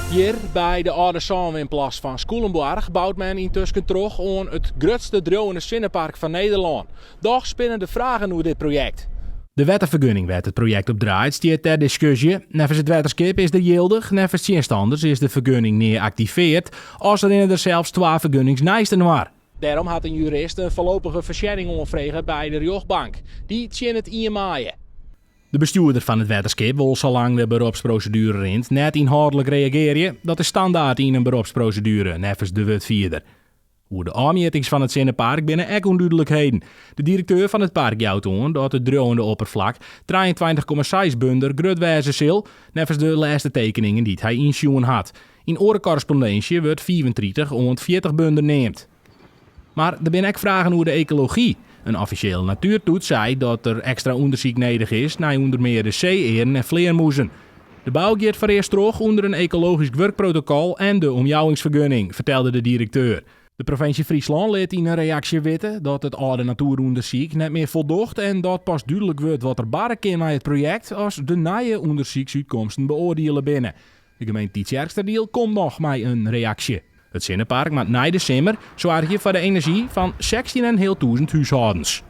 Hjir by de âlde sânwinplas fan Skûlenboarch bout men yntusken troch oan it grutste driuwende sinnepark fan Nederlân. Dochs binne der fragen oer dit projekt. De wetterfergunning wêr't it projekt op draait stiet ter diskusje. Neffens it wetterskip is der jildich, neffens tsjinstanners is de fergunning nea aktiveard, as rinne der sels twa fergunnings neist inoar. Dêrom hat in jurist in foarlopige foarsjenning oanfrege by de rjochtbank. Dy tsjinnet ien maaie. De bestjoerder fan it wetterskip wol salang de beropsproseduere rint net ynhâldlik reagearje. Dat is standaard yn in beropsproseduere, neffens de wurdfierder. Oer de ôfmjittings fan it sinnepark binne ek ûndúdlikheden. De direkteur fan it park jout oan dat it driuwende opperflak 23,6 bunder grut wêze sil, neffens de lêste tekeningen dy't hy ynsjoen hat. Yn oare korrespondinsje wurdt 35 oant 40 bunder neamd. Mar der binne ek fragen oer de ekology. In offisjele natuertoets sei dat der ekstra ûndersyk nedich is nei ûnder mear de see-earnen en flearmûzen. De bou giet foarearst troch ûnder in ekologysk wurkprotokol en de omjouwingsfergunning, fertelde de direkteur. De provinsje Fryslân lit yn in reaksje witte dat it âlde natoerûndersyk net mear foldocht en dat pas dúdlik wurdt wat der barre kin mei it projekt as de nije ûndersyksútkomsten beoardiele binne. De gemeente Tytsjerksteradiel komt noch mei in reaksje. It sinnepark moat nei de simmer soargje foar de enerzjy fan 16 en heal tûzen húshâldens.